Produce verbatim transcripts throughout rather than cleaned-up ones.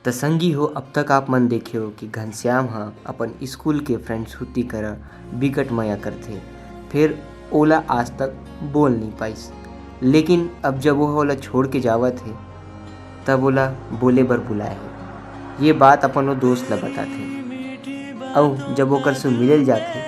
त संगी हो, अब तक आप मन देखे हो कि घनश्याम ह अपन स्कूल के फ्रेंड श्रुति करा बिकट मया करथे, फिर ओला आज तक बोल नहीं पाइस। लेकिन अब जब वो ओला छोड़ के जावत हे, तब ओला बोले बर बुलाए हे। ये बात अपन वो दोस्त ला बताथे। अउ जब ओकर से मिले ल जाथे,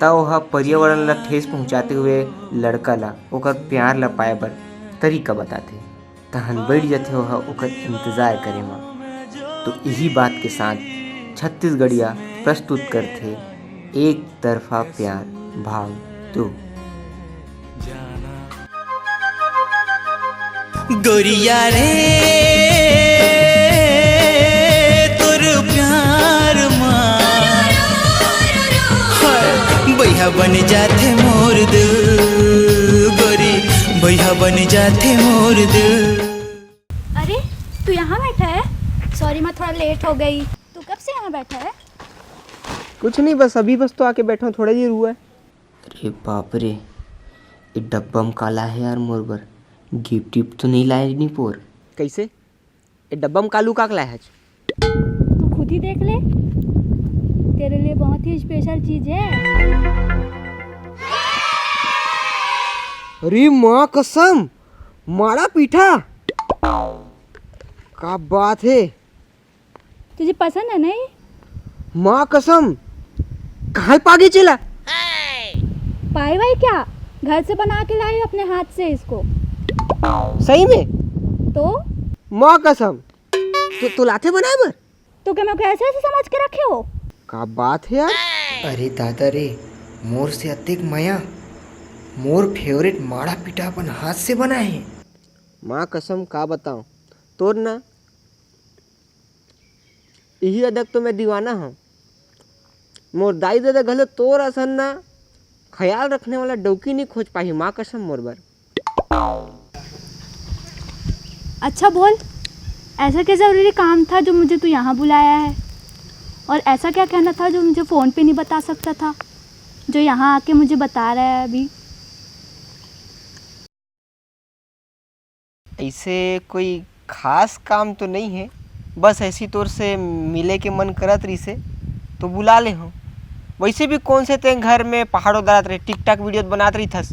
त ओह पर्यावरण ला ठेस पहुंचाते हुए लड़का ला ओकर प्यार ला पाए बर तरीका बताथे। तहन बैठ जथे ओह ओकर इंतजार करे म। तो इही बात के साथ छत्तीसगढ़िया प्रस्तुत करथे एक तरफा प्यार भाग दो। गोरिया रे, तोर प्यार मा, हाय, बइहा बन जाथे मोर दिल, गोरी, बइहा बन जाथे मोर दिल। अरे, तू यहाँ बैठा है? सॉरी, मैं थोड़ा लेट हो गई। तू कब से यहाँ बैठा है? कुछ नहीं, बस अभी बस तो आके बैठा हूँ, थोड़ा देर हुआ है। अरे बाप रे, ये डब्बा में का लाए है यार मोर बर? गिफ्ट विफ्ट तो नहीं लाए नी पोर? कैसे? ये डब्बा में का लुका के लाए है? तू खुद ही देख ले, तेरे लिए बहुत ही स्पेशल चीज है। अरे माँ कसम, माड़ा पीठा, का बात है? तुझे पसंद है ना ये? माँ कसम, कहाँ पागे चला? पाए भाई क्या? घर से बना के लाई अपने हाथ से इसको। सही में? तो? माँ कसम, तो तू लाथे बनाए बर? तो क्या मैं को ऐसे ऐसे समझ के रखे हो? का बात है यार? अरे दादा रे, मोर से अतेक मया, मोर फेवरेट माड़ा पीठा अपन हाथ से बनाए हे। माँ कसम, का बताओ, तोर ना इही अदक तो मैं दीवाना हूँ। मोर दाई ददा घलो तोर असन ना ख्याल रखने वाला डौकी नहीं खोज पाही, माँ कसम मोर बर। अच्छा बोल, ऐसा क्या ज़रूरी काम था जो मुझे तू यहाँ बुलाया है? और ऐसा क्या कहना था जो मुझे फ़ोन पे नहीं बता सकता था, जो यहाँ आके मुझे बता रहा है अभी? ऐसे कोई खास काम तो नहीं है, बस ऐसी तोर से मिले के मन करत रहिसे तो बुला ले हो। वैसे भी कौन से ते घर में पहाड़ों दरात रहे, टिकटॉक वीडियो बनात रही थस।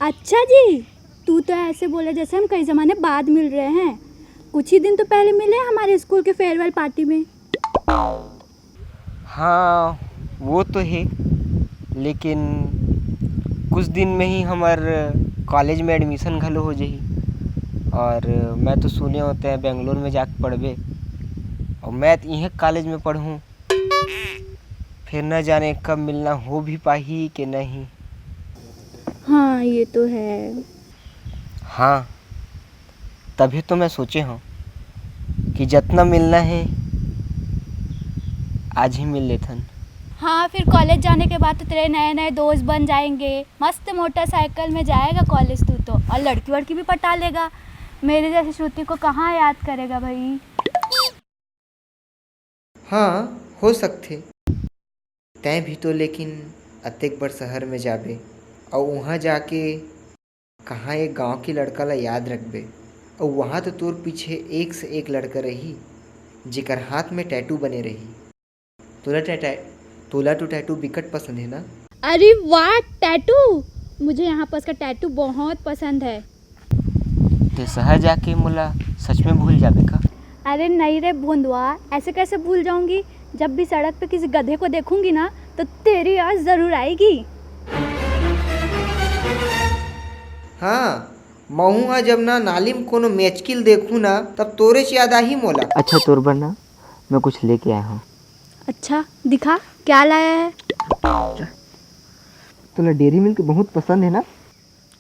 अच्छा जी, तू तो ऐसे बोले जैसे हम कई जमाने बाद मिल रहे हैं। कुछ ही दिन तो पहले मिले हमारे स्कूल के फेयरवेल पार्टी में। हाँ, वो तो है, लेकिन कुछ दिन में ही हमर कॉलेज में एडमिशन घलो हो जाही। और मैं तो सुने होते हैं बेंगलोर में जाके पढ़बे, और मैं तो इहें कॉलेज में पढ़ूँ, फिर न जाने कब मिलना हो भी पाही कि नहीं। हाँ, ये तो है। हाँ, तभी तो मैं सोचे हूँ कि जितना मिलना है आज ही मिल लेथन। हाँ, फिर कॉलेज जाने के बाद तो तेरे नए नए दोस्त बन जाएंगे। मस्त मोटरसाइकिल में जाएगा कॉलेज तू तो, और लड़की वड़की भी पटा लेगा। मेरे जैसी श्रुति को कहाँ याद करेगा भाई? हाँ, हो सकथे। तैं भी तो लेकिन अतेक बड़ शहर में जाबे, अउ उहाँ जाके कहाँ एक गाँव के लड़का ला याद रखबे, अउ वहाँ तो तोर पीछे एक से एक लड़का रही, जेकर हाथ में टैटू बने रही। तोला टै-, टै-, तोला तो टैटू बिकट पसंद है ना? अरे वाह, टैटू! मुझे यहाँ पास का टैटू बहुत पसंद है। ते शहर जाके मोला सच में भूल जाबे का? अरे नहीं रे भोंदुआ, ऐसे कैसे भूल जाऊंगी? जब भी सड़क पे किसी गधे को देखूंगी ना, तो तेरी याद जरूर आएगी। हाँ, महूँ हा जब ना नाली में कोनो मेचकिल देखूँ ना, तब तोरेच याद आही मोला। अच्छा, तोर बर ना मैं कुछ लेके आया हूँ। अच्छा, दिखा, क्या लाया है? तोला डेयरी मिल्क बहुत पसंद है ना?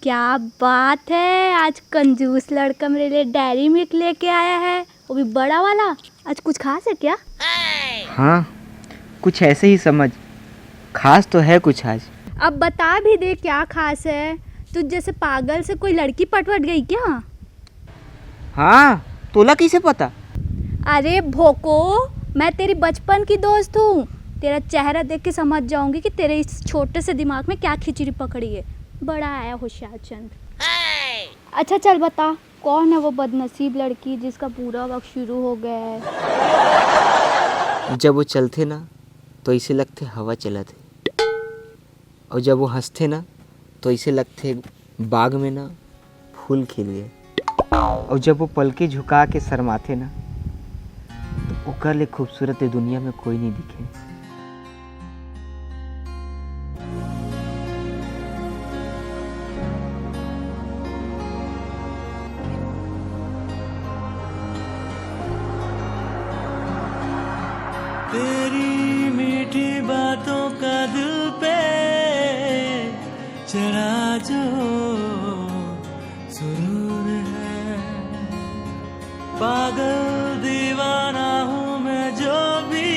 क्या बात है, आज कंजूस लड़का मेरे लिए डेयरी मिल्क लेके आया है, वो भी बड़ा वाला। आज कुछ खास है क्या? हाँ, कुछ ऐसे ही समझ, खास तो है कुछ आज। अब बता भी दे, क्या खास है? तुझ जैसे पागल से कोई लड़की पटवट गई क्या? हाँ, तोला कैसे पता? अरे भोको, मैं तेरी बचपन की दोस्त हूँ। तेरा चेहरा देख के समझ जाऊंगी कि तेरे इस छोटे से दिमाग में क्या खिचड़ी पकड़ी है। बड़ा आया होशियार चंद। अच्छा चल बता, कौन है वो बदनसीब लड़की जिसका पूरा वक्त शुरू हो गया है? जब वो चलथे ना, तो ऐसे लगथे हवा चलत हे, और जब वो हंसथे ना, तो ऐसे लगथे बाग में ना फूल खिल गए। और जब वो पलके झुका के शर्माथे ना, तो ओकर ले खूबसूरत ये दुनिया में कोई नहीं दिखे। तेरी मीठी बातों का दिल पे चढ़ा जो सुरूर है। पागल दीवाना हूँ मैं जो भी,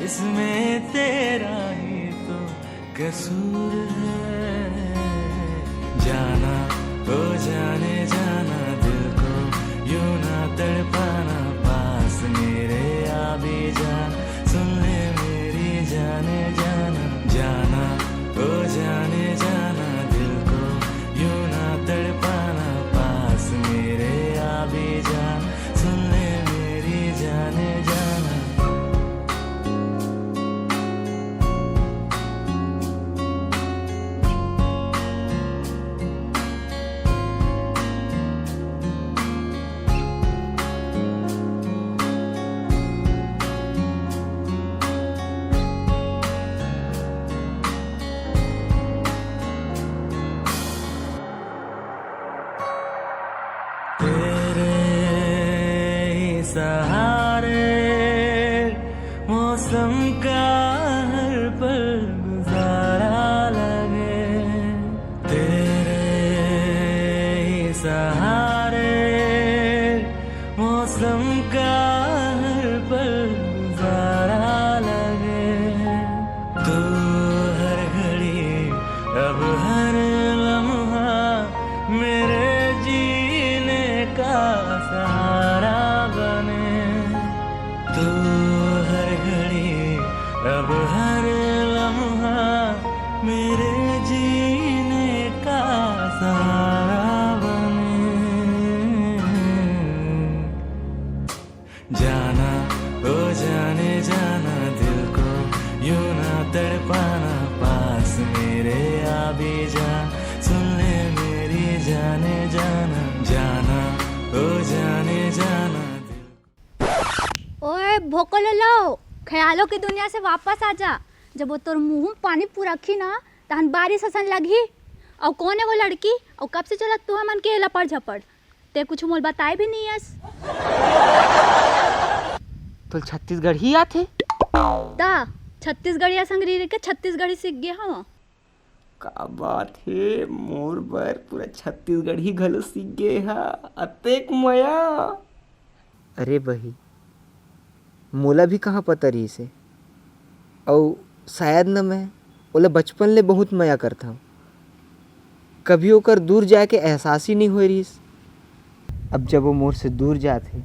इसमें तेरा ही तो कसूर है। जाना, ओ जाने जाना, दिल को यूं ना तड़पाना, पास मेरे आ भी जा, सुन ले मेरी जाने जाना। जाना, ओ जाने जाना, दिल को यूं ना तड़पाना, पास मेरे आ भी जा, सुन ले मेरी जाने जाना। तेरे ही सहारे मौसम का हर पल गुजारा लगे। तेरे ही सहारे मौसम का हर पल गुजारा लगे। तू हर घड़ी, अब हर लम्हा मेरे जीने का सहारा बने। तू हर घड़ी, अब हर लम्हा मेरे जीने का सहारा बने। जाना, ओ जाने जाना, दिल को यूं ना तड़पाना, पास मेरे आ भी जा, सुन ले मेरी जाने जाना। जाना, ओ जाने जाना, दिल ओए भोकलो लो, ख्यालों की दुनिया से वापस आ जा। जब वो तोर मुंह में पानी पुरखी ना, तहन बारिश असन लगही। अउ कौन है वो लड़की? अउ कब से चलत तू हमन के लपड़ झपड़? ते कुछ मोल बताए भी नहीं अस। तोल छत्तीसगढ़ी आथे? ता छत्तीसगढ़िया संग रहि रहि के छत्तीसगढ़ी सीख गया हूँ। का बात हे, मोर बर पूरा छत्तीसगढ़ी घलो सीख गे हा, अतेक मया। अरे बही, मोला भी कहाँ पता रहिस हे। अउ शायद न मैं ओला बचपन ले बहुत मया करथव, कभी ओकर दूर जाए के एहसास ही नहीं होए रहिस। अब जब वो मोर से दूर जात हे,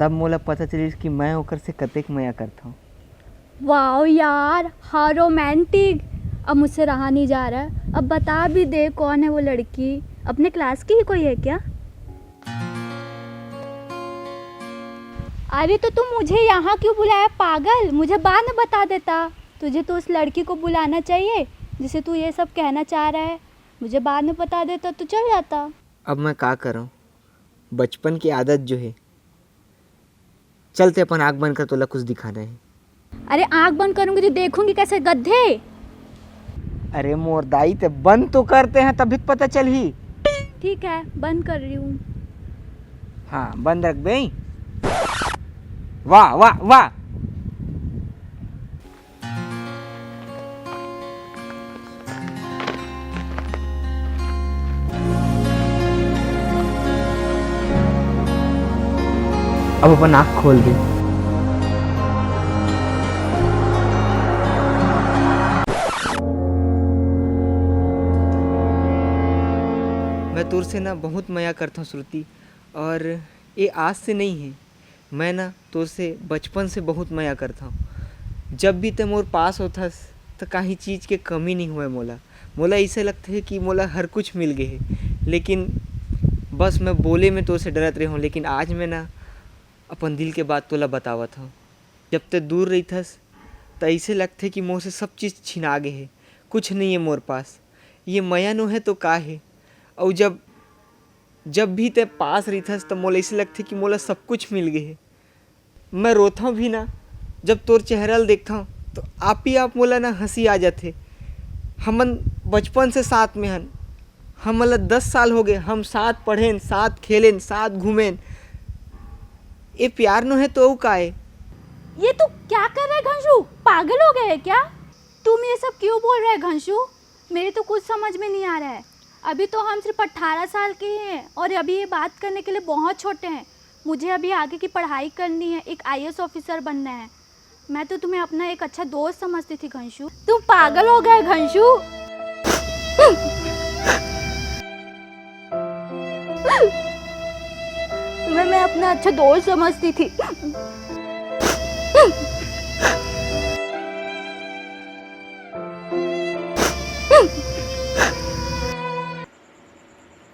तब मोला पता चलिस कि मैं ओकर से कतेक मया करथव। वाओ यार, how romantic। अब मुझसे रहा नहीं जा रहा है। अब बता भी दे, कौन है वो लड़की? अपने क्लास की ही कोई है क्या? अरे तो तू मुझे यहाँ क्यों बुलाया पागल? मुझे बाद में बता देता। तुझे तो उस लड़की को बुलाना चाहिए जिसे तू ये सब कहना चाह रहा है। मुझे बाद में बता देता तो चल जाता। अब मैं का करूँ, बचपन की आदत जो है। चल ते अपन आँख बंद कर, तोला कुछ दिखाना है। अरे आँख बंद करूंगी तो देखूंगी कैसे, गधे? अरे मोर दाई, ते बंद तो करते हैं, तभी तो पता चलही। ठीक है, बंद कर रही हूँ। हाँ, बंद रख बे। वाह, वाह, वाह। अब अपन आँख खोल दे। मैं तोर से ना बहुत मया करता हूँ श्रुति, और ये आज से नहीं है। मैं ना तोर से बचपन से बहुत मया करथव। जब भी ते मोर पास होथस, त काहीं चीज के कमी नहीं होय मोला। मोला ऐसे लगथे कि मोला हर कुछ मिल गे हे, लेकिन बस मैं बोले में तोर से डरत रहे हूँ, लेकिन आज मैं ना अपन दिल के बात तोला बतावत हूँ। जब ते दूर रहिथस, त ऐसे लगथे कि मोर से सब चीज़ छिना गे हे, कुछ नहीं है मोर पास। ये मया नो है तो का है? और जब जब भी ते पास रहिथस, त मोला ऐसे लगथे कि मोला सब कुछ मिल गे हे। मैं रोथों भी ना, जब तोर चेहरा ल देखथों, तो आप ही आप मोला ना हंसी आ जाथे। हमन बचपन से साथ में हन, हमन ला दस साल हो गए, हम साथ पढ़ेन, साथ खेलेन, साथ घूमेन। ये प्यार नो है तो अउ का है? ये तू क्या कर रहा है घंशू? पागल हो गया है क्या? तुम ये सब क्यों बोल रहे हैं घंशू? मेरे तो कुछ समझ में नहीं आ रहा है। अभी तो हम सिर्फ अट्ठारह साल के ही हैं और अभी ये बात करने के लिए बहुत छोटे हैं। मुझे अभी आगे की पढ़ाई करनी है, एक आईएएस ऑफिसर बनना है। मैं तो तुम्हें अपना एक अच्छा दोस्त समझती थी घंशू। तुम पागल हो गए घंशू। तुम्हें मैं अपना अच्छा दोस्त समझती थी।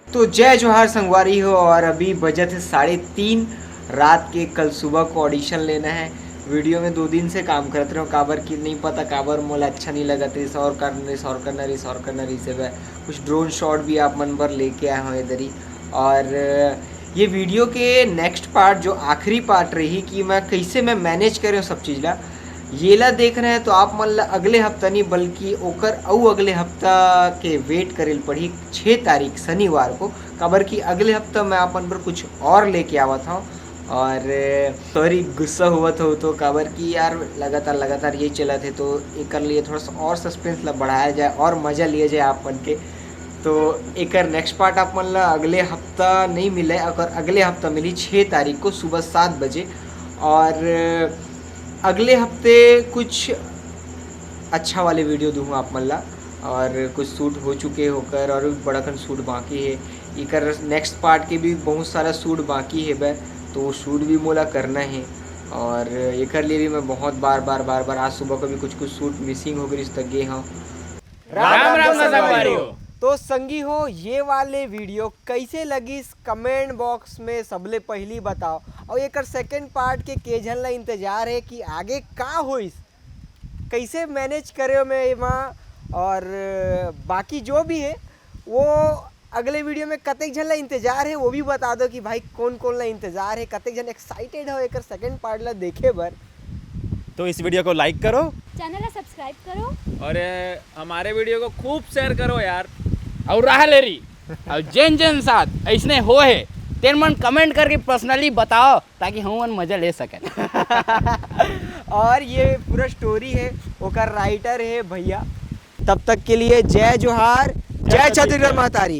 तो जय जोहार संगवारी हो, और अभी बजत हे साढ़े तीन रात के। कल सुबह को ऑडिशन लेना है। वीडियो में दो दिन से काम करत रहे हो, काबर कि नहीं पता काबर मोला अच्छा नहीं लगत रहिस, और करना रहिस, और करना रहिस, और करना रहिस। अब कुछ ड्रोन शॉट भी आप मन बर लेके आए हो इधर ही। और ये वीडियो के नेक्स्ट पार्ट, जो आखिरी पार्ट रही कि मैं कैसे मैं मैनेज करे सब चीज़ ला, येला देखना है तो आप मन ला अगले हफ्ता नहीं, बल्कि ओकर अउ अगले हफ्ता के वेट करे ल पड़ही, छः तारीख शनिवार को। काबर कि अगले हफ्ता मैं आप मन बर कुछ और लेके आवत हूँ। और सॉरी, गुस्सा होवत हो तो, काबर कि यार लगातार लगातार ये चलत हे, तो एकर लिए थोड़ा सा और सस्पेंस ला बढ़ाया जाए और मज़ा लिया जाए आप मन के। तो एकर नेक्स्ट पार्ट आप मन ला अगले हफ्ता नहीं मिले, अगर अगले हफ्ता मिली छः तारीख को सुबह सात बजे। और अगले हफ्ते कुछ अच्छा वाले वीडियो दूँ आप मन ला, और कुछ शूट हो चुके होकर और भी बड़ाकन शूट बाकी है। इकर नेक्स्ट पार्ट के भी बहुत सारा शूट बाकी है बे, तो वो शूट भी मोला करना है। और एकर लिए भी मैं बहुत बार बार बार बार आज सुबह को भी कुछ कुछ शूट मिसिंग हो गई, तो गे हाँ। राम राम संगवारी हो। तो संगी हो, ये वाले वीडियो कैसे लगिस, कमेंट बॉक्स में सबले पहली बताओ। और एकर सेकंड पार्ट के के झन ला इंतजार है कि आगे का होइस, कैसे मैनेज करे मैं एमा, और बाकी जो भी है वो अगले वीडियो में कतेक झन ला इंतजार है वो भी बता दो कि भाई कौन कौन ला इंतजार है, कतेक झन एक्साइटेड हो एकर सेकंड पार्ट ला देखे बर। तो इस वीडियो को लाइक करो, चैनल ला सब्सक्राइब करो। और हमारे वीडियो को खूब शेयर करो यार। और रहा लेरी और जेन जेन साथ ऐसने हो है तेन मन कमेंट करके पर्सनली बताओ, ताकि हम मन मजा ले सकें। और ये पूरा स्टोरी है, ओकर राइटर है भैया। तब तक के लिए जय जोहार, जय छत्तीसगढ़ महतारी।